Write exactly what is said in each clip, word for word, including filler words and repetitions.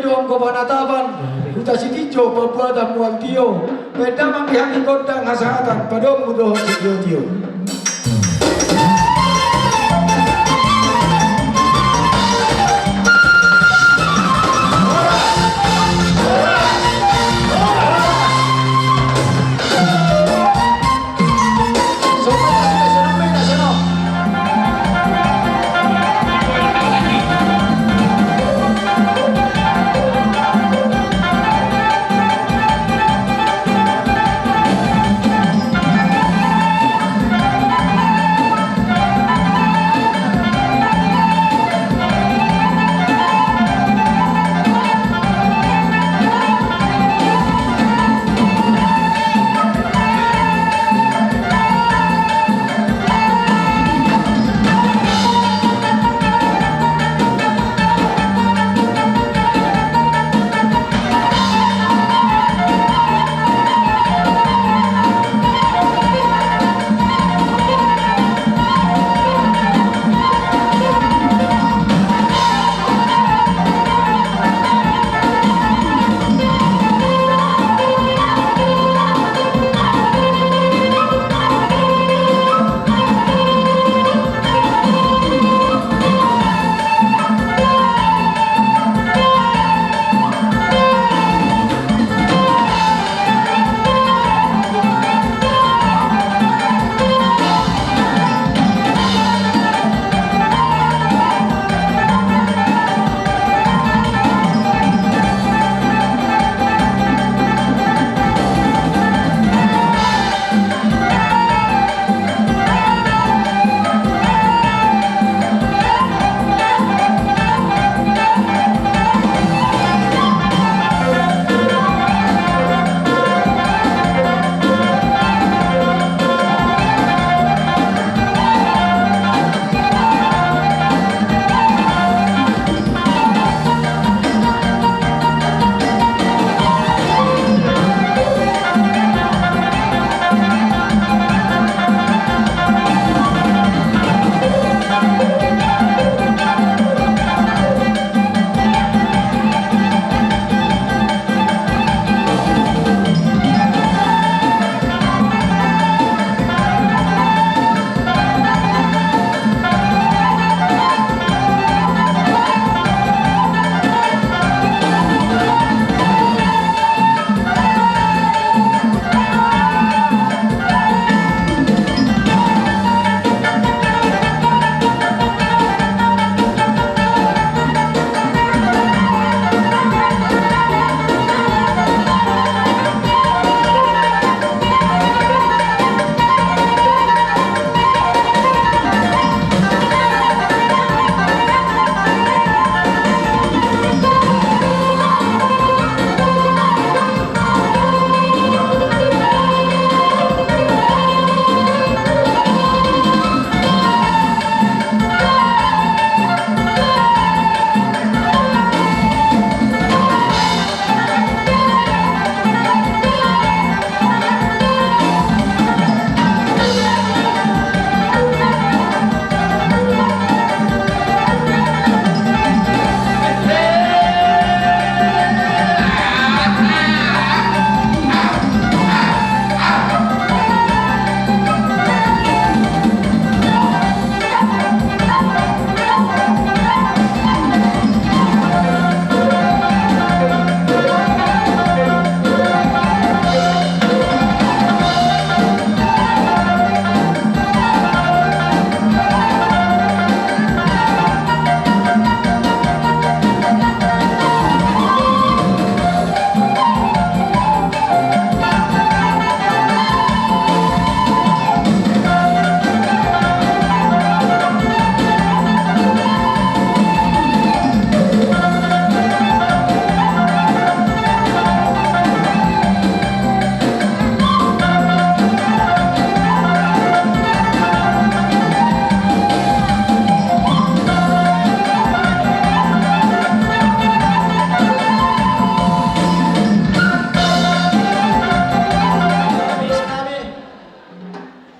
Dong Panatapan, Huta Sitinjong, pambuatan mual tio. Baen damang di hami gondang hasahatan, padomu dohot sitiotio.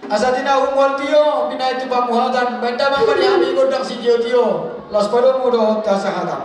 Asa tinahu mual tio, binahen tu pamuhatan, baen damang ma di hami gondang sitiotio, laos padomu dohot hasahatan.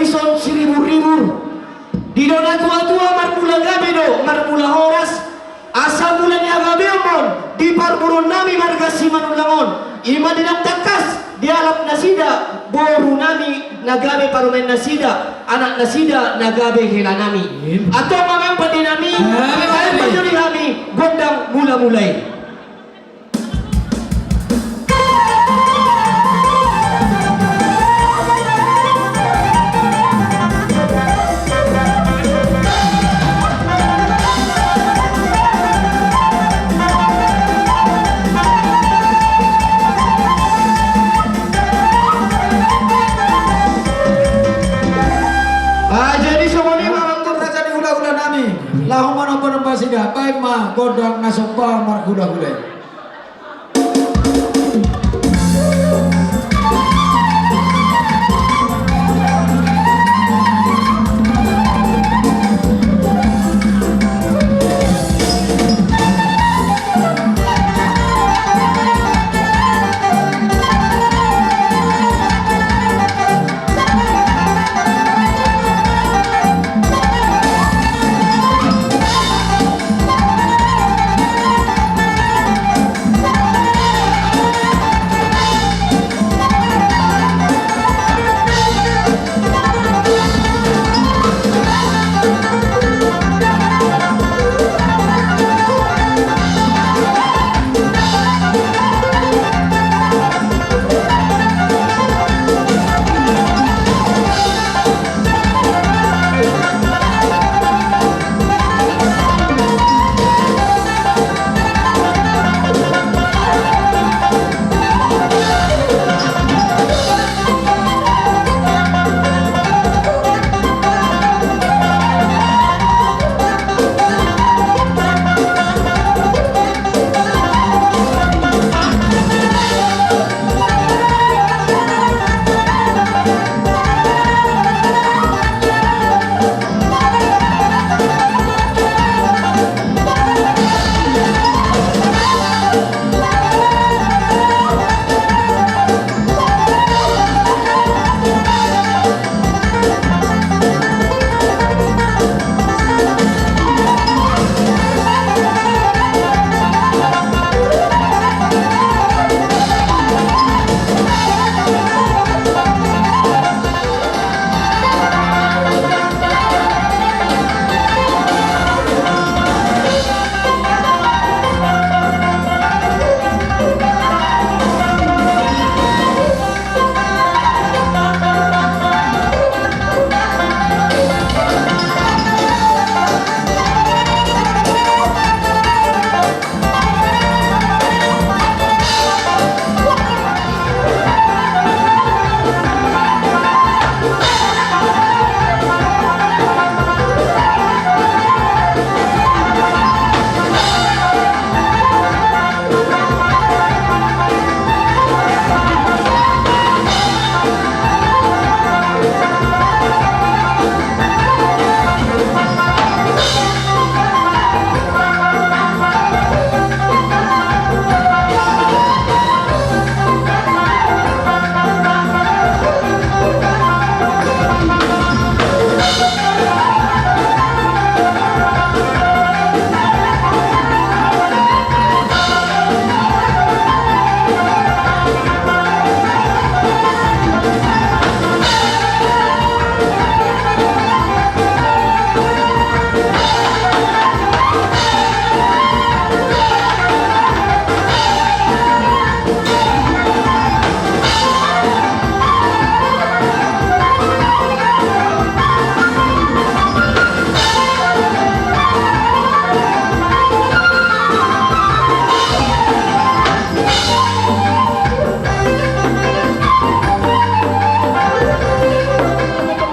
Dison Siribur-ribur. Didok natuatua, marmula gabe do marmula horas. Asa mula ni hagabeon ma on di parboruon nami marga Simanullang on. I ma didok tangkas, dialap nasida boru nami na gabe parumaen nasida, anak nasida na gabe hela nami. Antong amang pande nami, baen ma jo di hami gondang mula-mula i. Ah, jadi songon i ma amang raja ni hulahula nami. Laho manomba-nomba nasida, baen ma gondang na somba marhulahula i.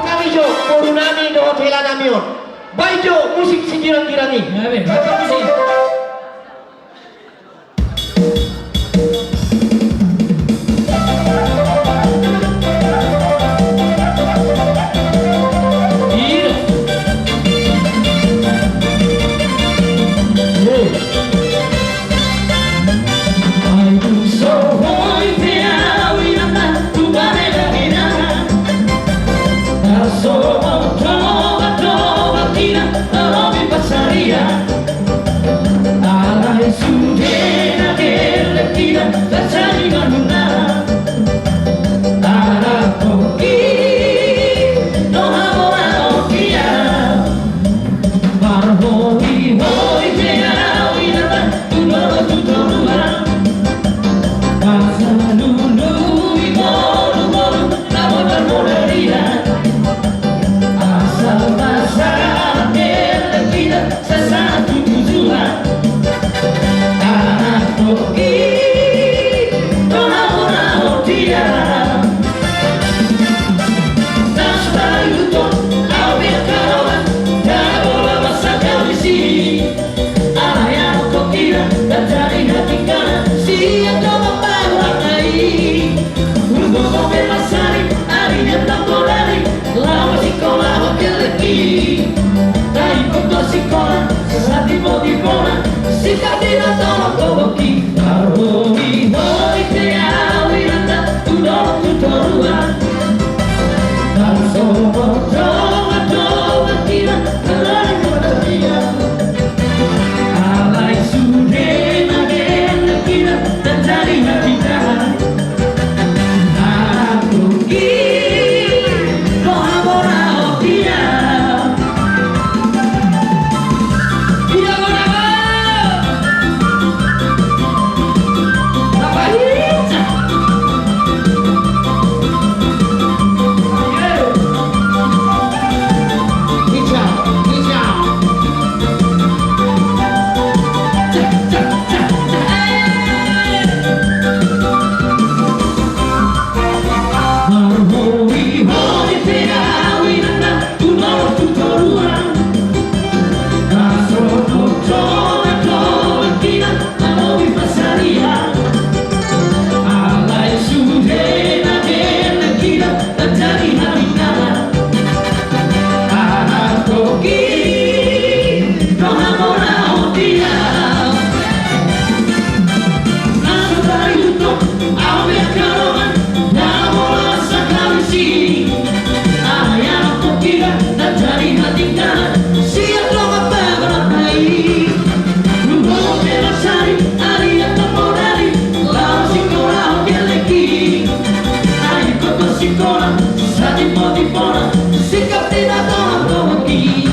Nami jo boru nami dohot hela nami on. Baen jo musik sigirang-girang i. Ya, be, baen musik. Ingkon satimbo-timbona, singkap di na tola-tola i.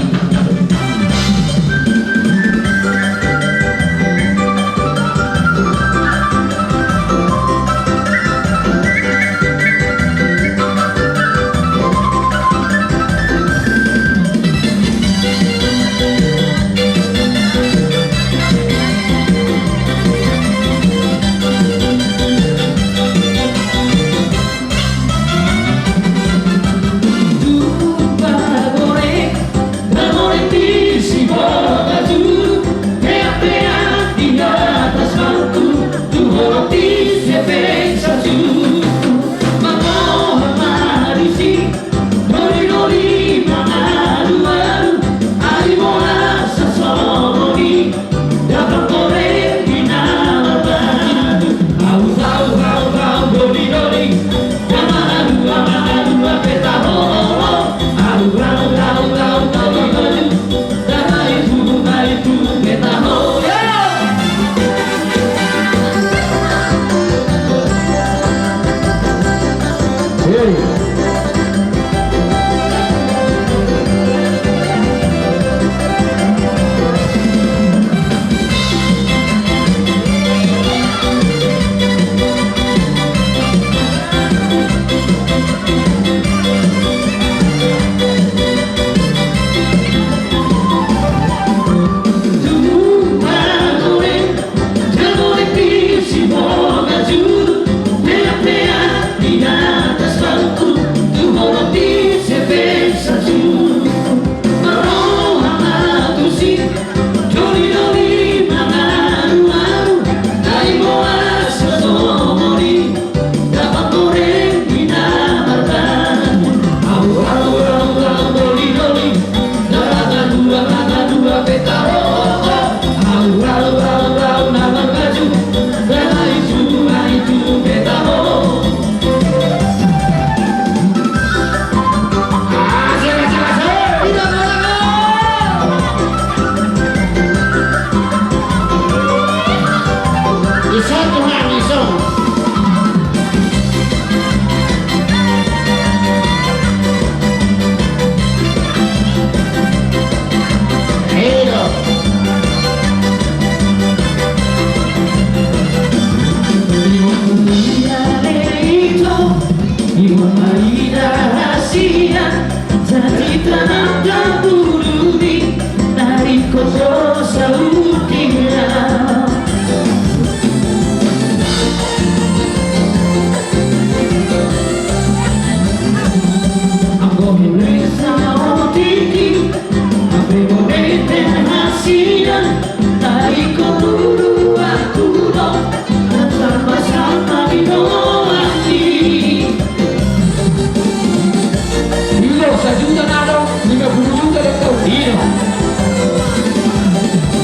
Sajuta na adong, lima pulu juta do tau i do.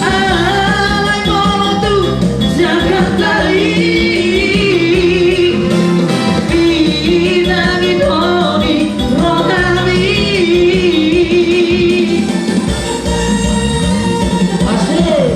Alai molo tu Jakarta i, inang i do ni rohami. Asik.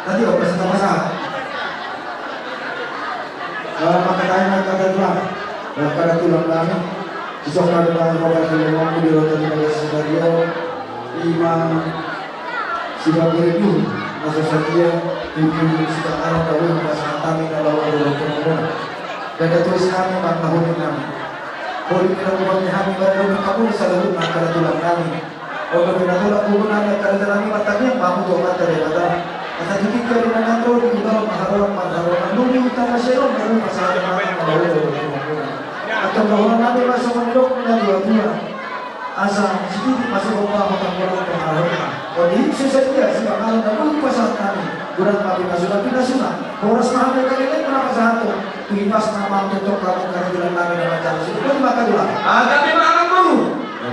Tadi apa sih, apa sih? Eh, maka tanya kata tulang. Eh, kata tulang nami. Sisok kami nami, bapak, di rumah, di rumah, di rumah, di rumah, ima. Sibagian dulu, masa saja, tujuh, sibagian dulu, masa kami, kalau ada orang tua. Dada tulis nami, bang, tahu nami. Boleh kita buat nami, baru kita kabur, salah lupa, kalau tulang nami. Oke, pinatulak buku nami, kalau dalam ini, bertanya, bang, untuk apa, dari kata. Asa dikit, kalau dengan tuh, di bawah, paharuan, paharuan, dulu, kita masih, kalau pasaran, kalau ada orang tua. Atau bahwa nami, masuk, mendok, dengan dua-dua. Asa, sititi masuk roha, mata bola, pengalaman. Odi, susah dia, siap malam, dan lupa saat kami. Kurang kami, nasuna, pinasuna. Boras mahal, dari lain, kenapa satu? Tuipas nama, tutup, kamu, karena bilang kami, dan macam, sini, pun maka dua. Ah, tapi maaf, Guru.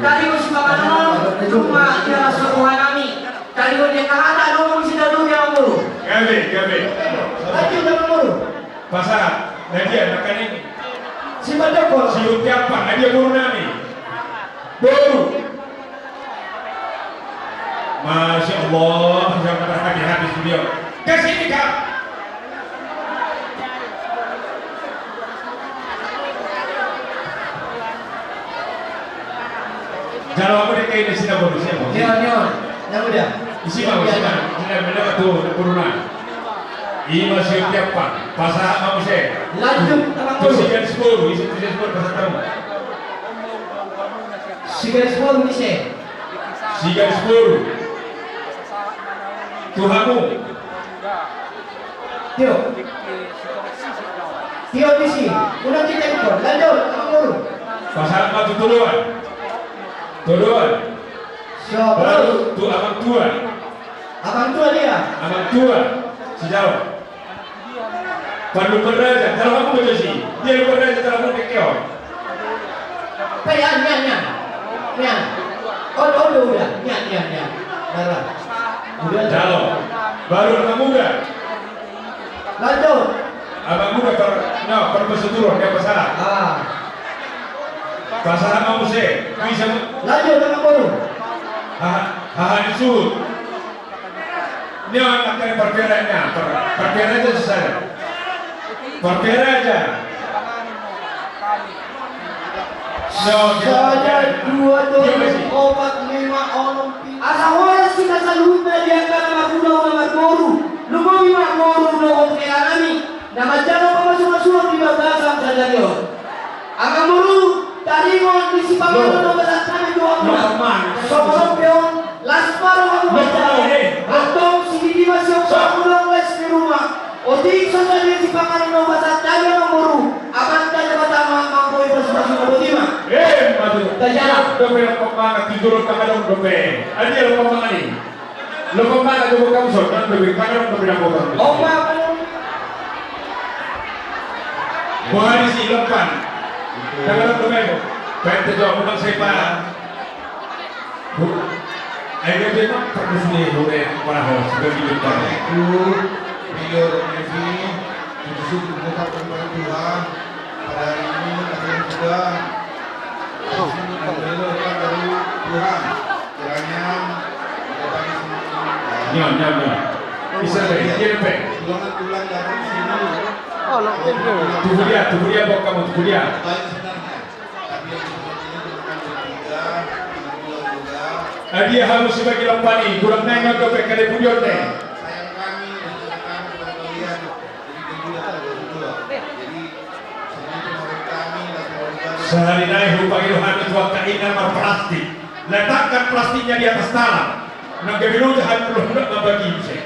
Tadi, Guru, suka pada malam. Cuma, dia, suruh nami. Tadi, Guru, dia, kakak, tak, Guru, mesti dah dulu, dia, Guru. Gabe, gabe. Tadi, udah, Guru. Pasahat, na dia, na kaning. Si Mandoko. Si Utiapan, na dia boru nami. Boru. Masya Allah, masya Allah, habis, habis video. Ke sini, Kak. Jalo aku dek kayak di sini, boru siapa? Nio, Nio, yang udah. Isi mau, isi mau. Isi mau, bener tuh, boru nami. Ima si Utiapan, pasahat ma muse. Lanjut, Amang Guru. Tu si garis boru, isi tu si garis boru, pasahat ma. Si garis boru, ise. Si garis boru. Tu hamu. Tio. Tio, isi. Ulang kita ikut. Lanjut, Amang Guru. Pasahat ma tu todoan. Todoan. Siapa? Baru tu amang tua. Amang tua dia. Amang tua. Si Jawa. Parlumbang raja, kalau aku baca sih, dia lumbang raja, kalau aku kekeo. Pe, ya, ya, ya. Ya. Oh, oh, udah, udah. Ya, ya, ya. Darah. Udah. Jalo. Baru anak muda. Lanjut. Anak muda per, no, per berseturuh, dia pasahat. Ah. Pasahat ma muse, bisa. Lanjut, anak baru. Haha, haha, disuhut. Ini anak dari parpera ini, per-, parpera aja selesai. Parpera aja. Sada, dua, tolu, opat, lima, onom, pitu. Asa horas hita saluhutna di angka na marhula, na marboru. Lumobi marboru dohot hela nami. Na manjalo pamasumasuon di bagasan sadari on. Amang boru, taringot ni sipanganon na pasahat hami tu hamuna. Songon on pe on, las ma rohamu manjalo. Antong sididi ma sian hamuna, las ni ruma. Otik so sadia sipanganon na pasahat hami, amang boru. Amanta Debata ma mangkoi pasupasu na boti ma. Eh, maju. Tajalang. Dope, dope, pamanga, tujuh, dope, dope. Adi, dope, pamanga ni. Lompan mana tu bukan son, kan lebih mana lebih nak bukan. Lompan. Bukan isi lompan. Tangan lompan. Pente jawab bukan siapa. Bu, ayo dia tak perlu sini, boleh para host, sudah di depan. Itu video dari sini, khusus untuk buka kepada Tuhan. Pada hari ini, kami juga Nyon, nyon, nyon. Bisa, Pe. Iya, Pe. Tunggu dia, tunggu dia, bawa kamu, tunggu dia. Ah, dia harus sebagai lompan ni, kurang nanya ke P K D Pudion deh. Sahali nai hupangido hami tu angka ina marplastik. Letakkan plastiknya di atas tanah. Nang gabe loja hami, molo muna mambagi muse.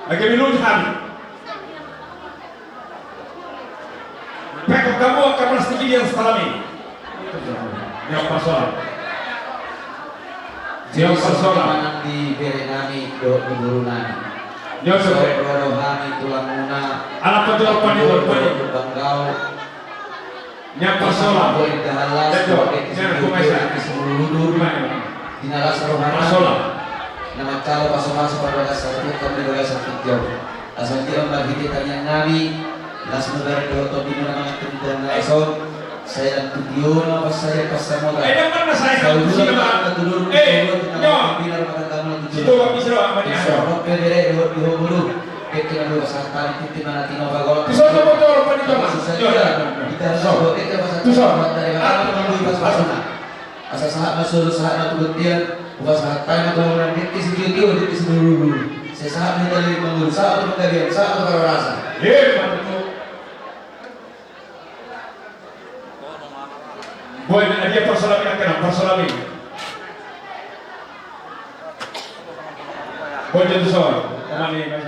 Nang gabe loja hami. Pekon hamu angka plastik i di atas tanah i. Yang pasolan. Yang pasolan. Manang di bere nami dohot di boru nami. Yang so, dohot hami tulang muna. Ala pajual pani, jual pani. Banggau. Yang pasolan. Bolit dahalas. Yang so, dohot yang so, yang so, yang so. Di na las rohana. Pasolan. Na mancalo pasomaso parbagasan, parbagasan. Asa dia marhite tangiang nami, las mudar dohot tondimuna mangan tu na las on, sai lan tu dia ma pasahat pasamota. Saudara na tulur, saudara na tulur, Sitoa bisa, Pak, mani. Tuson, asa. Dohot pe bere, dohot di ho boru. Dengke na dua sahat hami tintin, mana tinopa golok. Tuson, tuson, tuson, Pak, tuson. Susah juga. Tuson. Kita harus buat dengke masa. Tuson. Buat dari mana, ah, teman dulu pas-pasan. Asa sahat ma solu, sahat ma tu bontean. Upa sahat hami tu bontean, dengke sitio-tio, dengke siboru-boru. Sai sahat ma hita leleng mangolu, sahat ma tu panggabean, sahat ma tu parhorasan. Iya, Pak. Boan, dia parsalami, angka na parsalami. Boan, jatuh soal. Teman ni, Mas.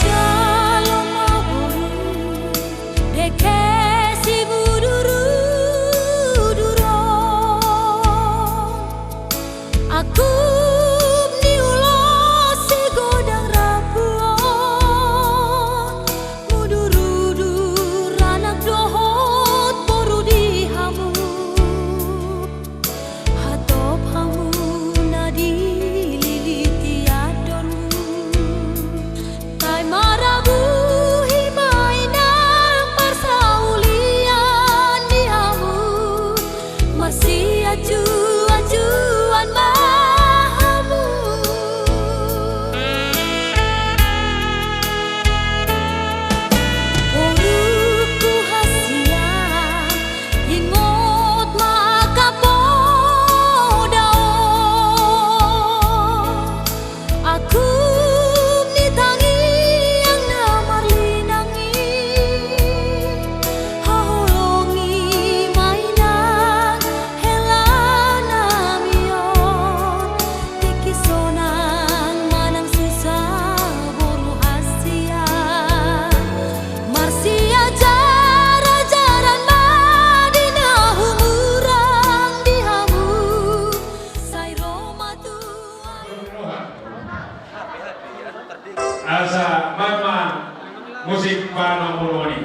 Jalo ma boru, dengke sibudurudur on. Angkup ni ulos sigodang rambu on, mudurudur anak dohot boru di hamu. Hatop hamu na dililiti andormu. Taimarabuhi ma inang parsaulian di hamu, marsianjuanjuan ma hamu. Borungku hasian, ingot ma angka poda on. Angkup ni tangiang na marlinang i, haholongi ma inang hela nami on. Tingki sonang manang susa boru hasian, marsiajarajaran ma di na humurang di hamu. Sai ro ma tu asa mamang musik panomunon i.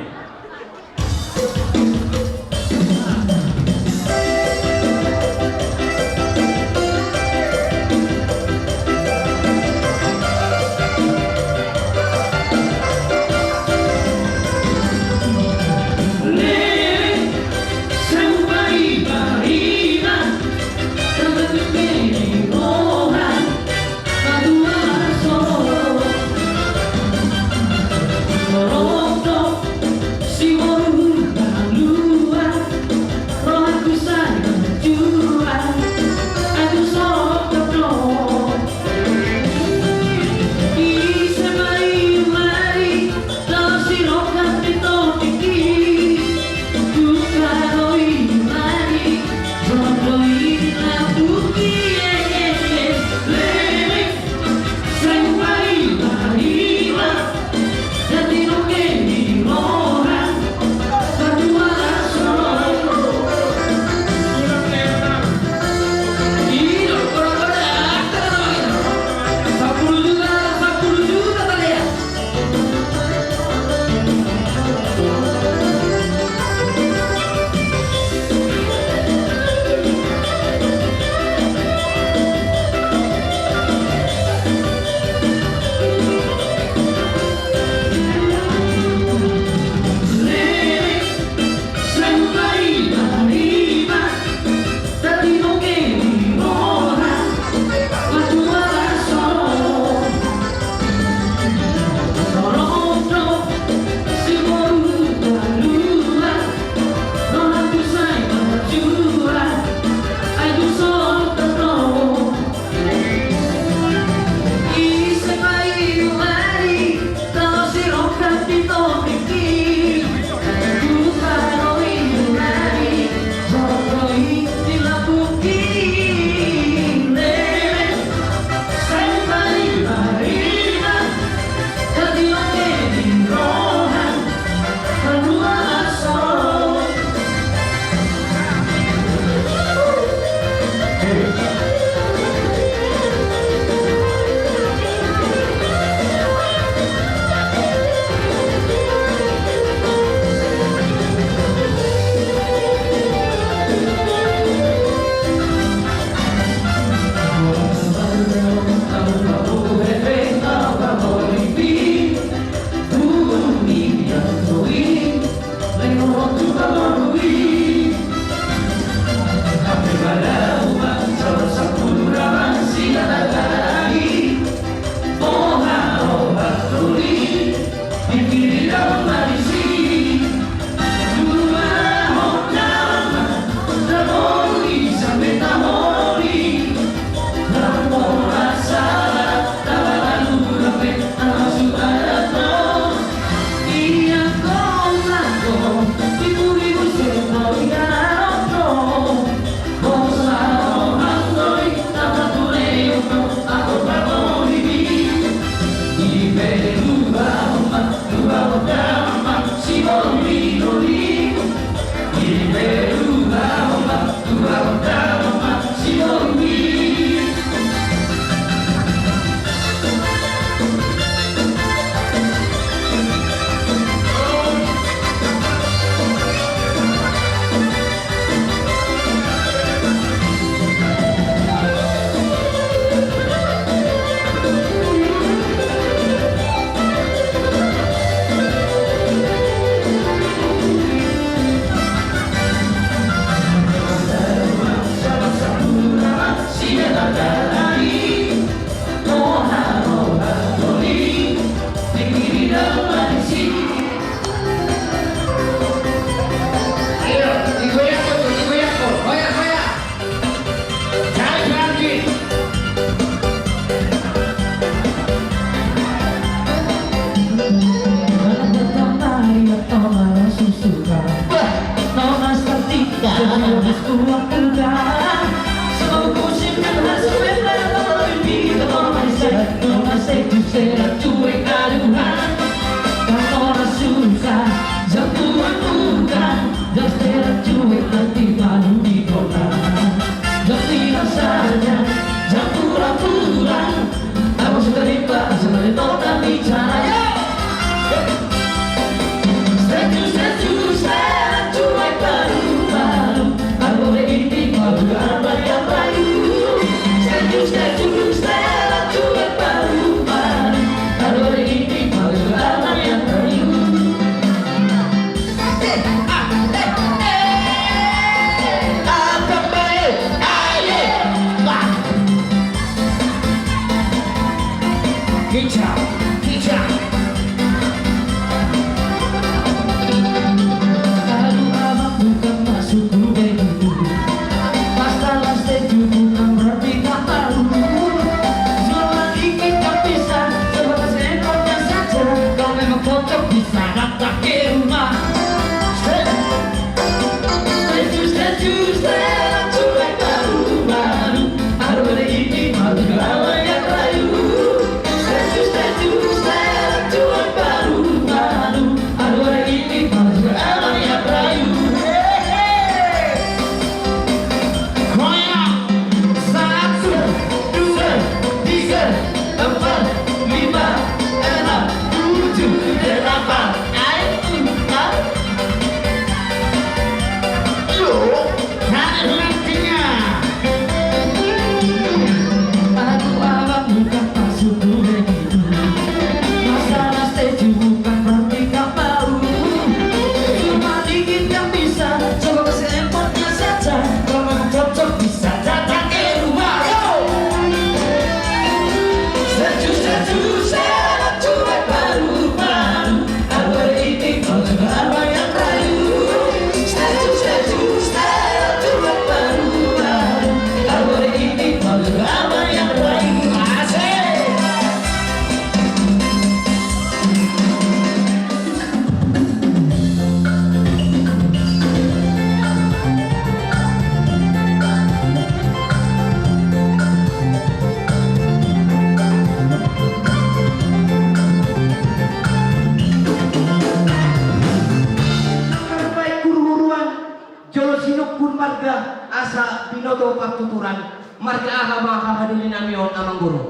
Jolo sinungkun marga asa binoto partuturan, marga aha ma hahadolinami on, Amang Guru?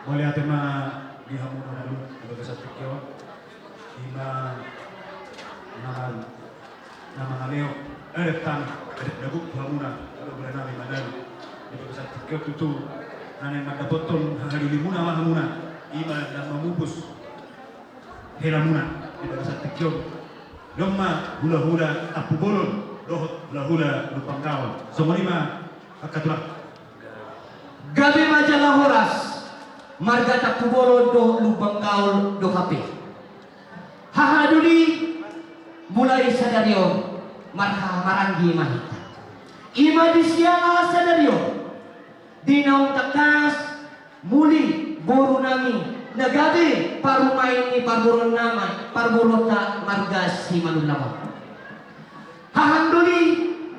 Mauliate ma di hamu na uli di bagasan tingki on. Ima na, na mangalehon adat nami, adat na gok tu hamuna, adat boru nami Manalu. Di bagasan tingki on tutu na naeng mandapothon hahadolimuna ma hamuna, ima na mamupus helamuna di bagasan tingki on. Dong ma hulahula Tampubolon dohot hulahula Lumban Gaol. Songon i ma angka tulang. Gabe ma jala horas marga Tampubolon dohot Lumban Gaol dohot hape. Hahadoli, mulai sadari on marhahamaranggi ma hita. Ima di siala sadari on di naung tangkas muli boru nami na gabe parumaen ni parboruon nami, parboruonta marga Simanullang on. Hahang doli,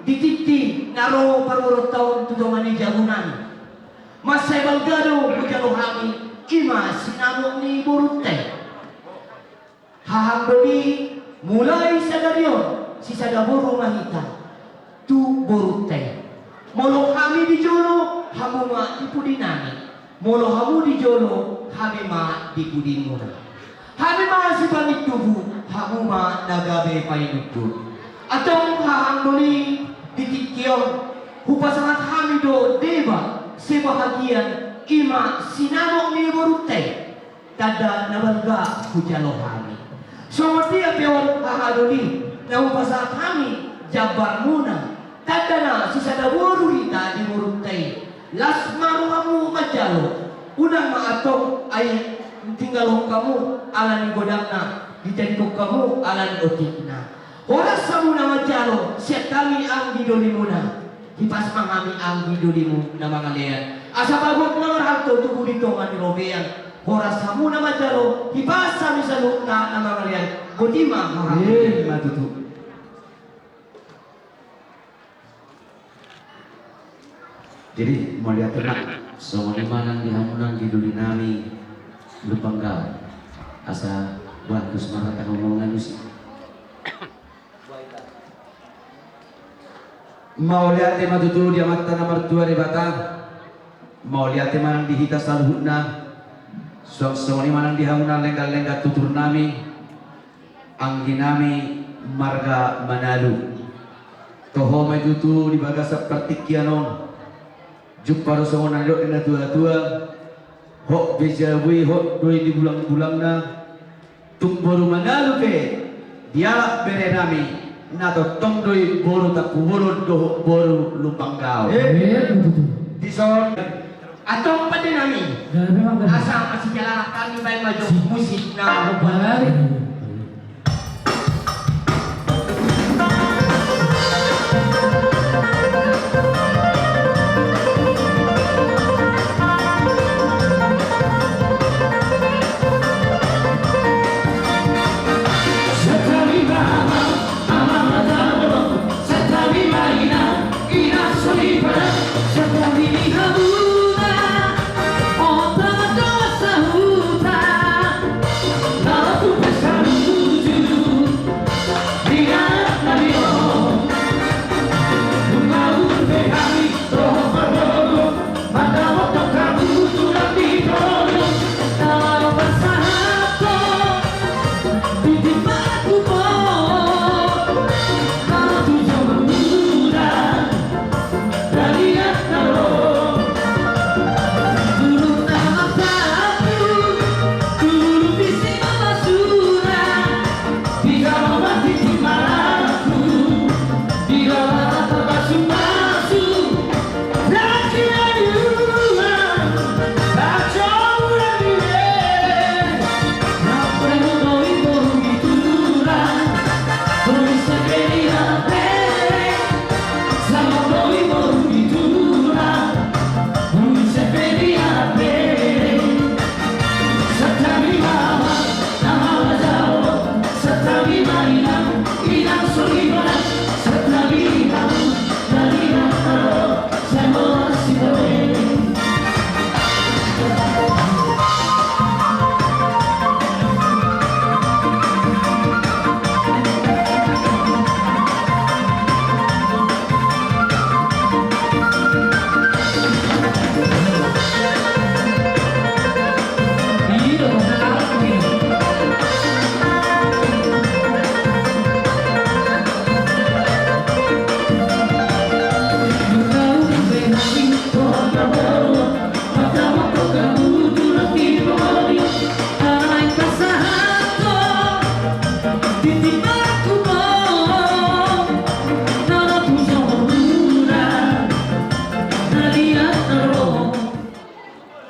di tingki na ro parboruonta on tu dongan ni jabu nami, mansai balga do hujalo hami ima sinamot ni borunta i. Hahang doli, mulai sadari on sisada boru ma hita tu borunta i. Molo hami di jolo, hamu ma di pudinami. Molo hamu di jolo, hami ma di pudimuna. Hami ma sipangintubu, hamu ma na gabe painundun. Antong hahang doli, di tingki on hupasahat hami do deba sebahagian, i ma sinamot ni borunta i. Tanda na balga hujalo hami. Songon dia pe on hahang doli na hupasahat hami jambarmuna, tanda na sisada boru hita di borunta i. Las ma rohamu manjalo. Unang ma antong ai tinggalhon hamu ala ni godangna, dijadihon hamu ala ni otikna. Horas hamu na manjalo sian hami anggi dolimuna. Hipas ma hami anggi dolimu na mangalean, asa bagot na marhalto tubu di tonga ni robean. Horas hamu na manjalo, hipas hami saluhutna na mangalean. Boti ma hahang. Ima tutu. Jadi mauliate ma. Songon i ma nang di hamu nang di dolinami Lumbanggau. Asa bagus ma hata hamu mangalusi. Mauliate ma tutu di Amanta na martua Debata. Mauliate ma nang di hita saluhutna. Suang songon i ma nang di hamu na lenggan-lenggan tuturnami, angginami marga Manalu. Toho ma i tutu di bagasan partingkian on. Jumpa do songon na nidok ni na tua-tua. Hot be jabu i, hot do i di bulang-bulangna. Tung boru Manalu pe dialap berenami, na tongtong do i boru Tampubolon dohot boru Lumbanggau. Ima tutu. Dison. Antong pandenami, asa masijalahan hami baen ma jo musik na hombar.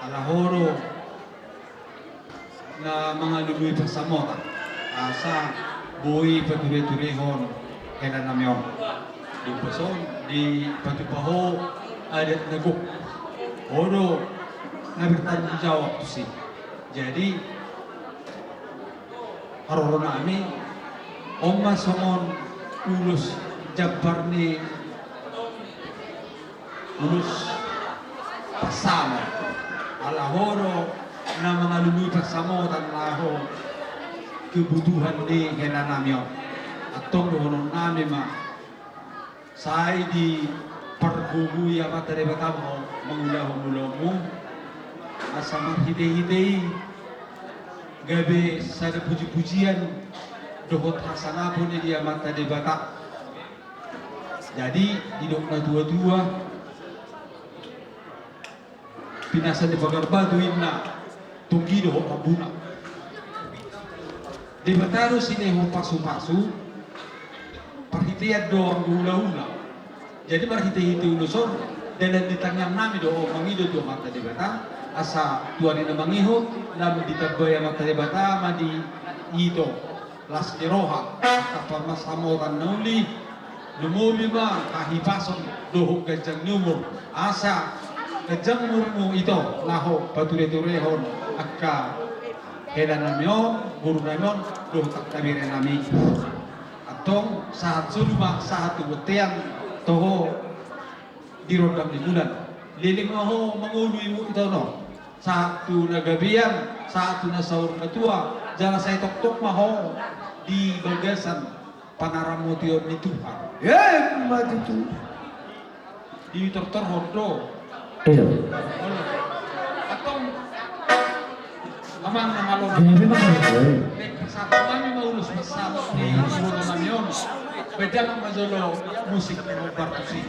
Ala ho do na mangalului pansamotan, asa boi patureturehon hela nami on. Di umpasa on, dipatupa ho adat na gok. Ho do na bertanggung jawab tusi. Jadi, haroro nami, on ma songon ulos jambar ni ulos pansamot. Ala ho do na mangalului pansamotan laho kebutuhan ni hela nami on. Antong dohonon nami ma, sai dipargogoi Amanta Debata ma ho mangulahon ulaonmu, asa marhite-hite i gabe sada puji-pujian dohot hasangapon i di Amanta Debata. Jadi, didok na tua-tua, pinasan ni pagar batu inna, tunggi dohot rambuna. Debata do silehon pasu-pasu, parhitean do anggo hula-hula. Jadi marhite-hite ulos on, dalan ni tangiang nami do mangido tu Amanta Debata, asa tu ari na mangihut, lam ditambai Amanta Debata ma di ito las ni roha, angka pamasamotan na uli, lumobi ma hahipason dohot ganjang ni umur, asa ganjang umurmu ito, laho pature-turehon angka hela nami on, boru nami on, dohot angka bere nami. Antong sahat solu ma, sahat tu bontean, toho di rondang ni bulan. Leleng ma ho mangolu i, ito, no. Sahat tu na gabean, sahat tu na saur matua, jala sai tongtong ma ho di bagasan panaramotion ni Tuhan. Emma tutu. Ditortorhon do. Iya. Olo. Antong, amang na malo. Gabe ma ho. Lek satu nami ma ulos mansai di boru nami on. Baen damang ma jolo musik, hombar tusi.